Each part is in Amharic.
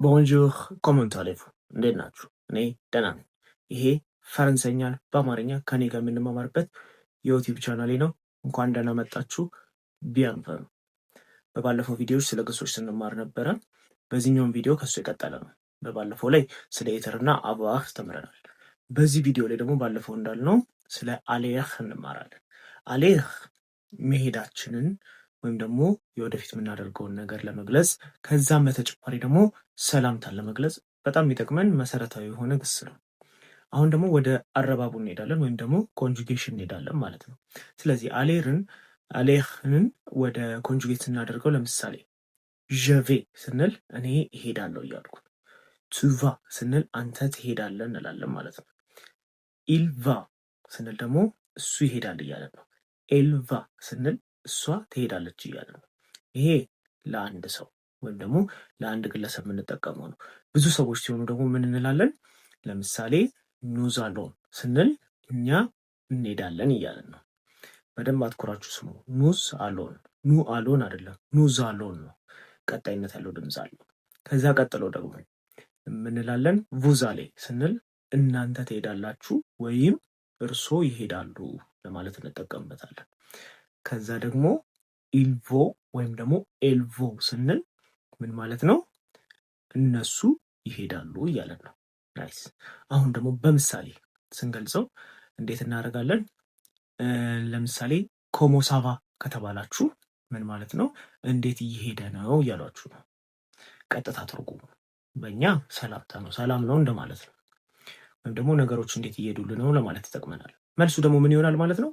Bonjour, comment allez-vous? እንዴት ናችሁ? እኔ ደህና ነኝ። ይሄ ፈረንሳይኛን በአማርኛ ከኔ ጋር የምንማማርበት የ YouTube ቻናሌ ነው። እንኳን ደህና መጣችሁ። Bienvenue። በባለፈው ቪዲዮዎች ስለ ግሶች ስንማር ነበረ። በዚህኛውም ቪዲዮ ከሱ የቀጠለ ነው። በባለፈው ላይ ስለ être እና avoir ተምረናል። በዚህ ቪዲዮ ላይ ደግሞ ባለፈው እንዳልነው ስለ aller እንማራለን። Aller መሄዳችንን ወይም ደግሞ የወደፊት የምናደርገውን ነገር ለመግለጽ፣ ከዛም በተጨማሪ ደግሞ ሰላምታን ለመግለጽ በጣም የሚጠቅመን መሰረታዊ የሆነ ግስ ነው። አሁን ደግሞ ወደ አረባቡ እንሄዳለን ወይም ደግሞ conjugation እንሄዳለን ማለት ነው። ስለዚህ aller ን aller ን ወደ conjugate ስናደርገው፣ ለምሳሌ je vais ስንል እኔ እሄዳለሁ እያልኩ፣ tu vas ስንል አንተ ትሄዳለህ እንላለን ማለት ነው። Il va ስንል ደግሞ እሱ ይሄዳል እያለን ነው። Elle va ስንል እሷ ትሄዳለች እያለ ነው። ይሄ ለአንድ ሰው ወይም ደግሞ ለአንድ ግለሰብ የምንጠቀመው ነው። ብዙ ሰዎች ሲሆኑ ደግሞ ምን እንላለን? ለምሳሌ nous allons ስንል እኛ እንሄዳለን እያለን ነው። በደንብ አትኩራችሁ ስሙ። Nous allons፣ ኑ allons አይደለም፣ nous allons ነው። ቀጣይነት ያለው ድምፅ አለው። ከዛ ቀጥሎ ደግሞ የምንላለን vous allez ስንል እናንተ ትሄዳላችሁ ወይም እርሶ ይሄዳሉ ለማለት እንጠቀምበታለን። ከዛ ደግሞ ils vont ወይም ደግሞ elles vont ስንል ምን ማለት ነው? እነሱ ይሄዳሉ እያለን ነው። Nice። አሁን ደግሞ በምሳሌ ስንገልጸው እንዴት እናደርጋለን? ለምሳሌ comment ça va ከተባላችሁ ምን ማለት ነው? እንዴት እየሄደ ነው እያሏችሁ ነው። ቀጥታ ትርጉሙ በእኛ ሰላምታ ነው፣ ሰላም ነው እንደማለት ነው። ወይም ደግሞ ነገሮች እንዴት እየሄዱልን ነው ለማለት ይጠቅመናል። መልሱ ደግሞ ምን ይሆናል ማለት ነው?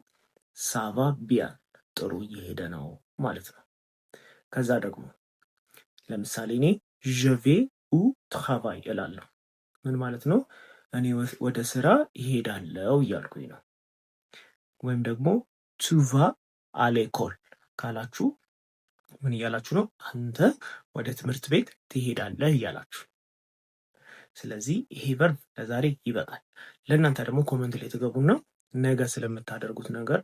Ça va bien፣ ጥሩ እየሄደ ነው ማለት ነው። ከዛ ደግሞ ለምሳሌ እኔ je vais au travail እላለሁ። ምን ማለት ነው? እኔ ወደ ስራ እሄዳለሁ እያልኩኝ ነው። ወይም ደግሞ tu vas à l'école ካላችሁ ምን እያላችሁ ነው? አንተ ወደ ትምህርት ቤት ትሄዳለህ እያላችሁ። ስለዚህ ይሄ verb ለዛሬ ይበቃል። ለእናንተ ደግሞ comment ላይ ትገቡና ነገ ስለምታደርጉት ነገር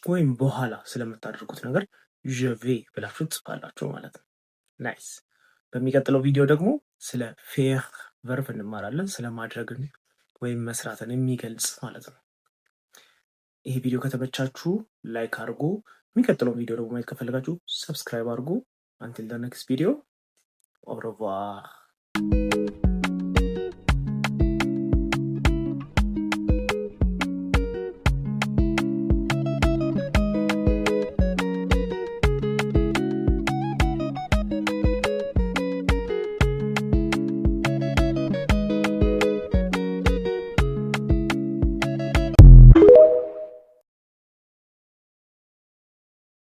ወይም በኋላ ስለምታደርጉት ነገር je vais ብላችሁ ትጽፋላችሁ ማለት ነው። Nice። በሚቀጥለው ቪዲዮ ደግሞ ስለ faire verb እንማራለን። ስለ ማድረግን ወይም መስራትን የሚገልጽ ማለት ነው። ይሄ ቪዲዮ ከተመቻችሁ like አድርጉ። የሚቀጥለውን ቪዲዮ ደግሞ ማየት ከፈለጋችሁ subscribe አድርጉ። Until the next video, au revoir.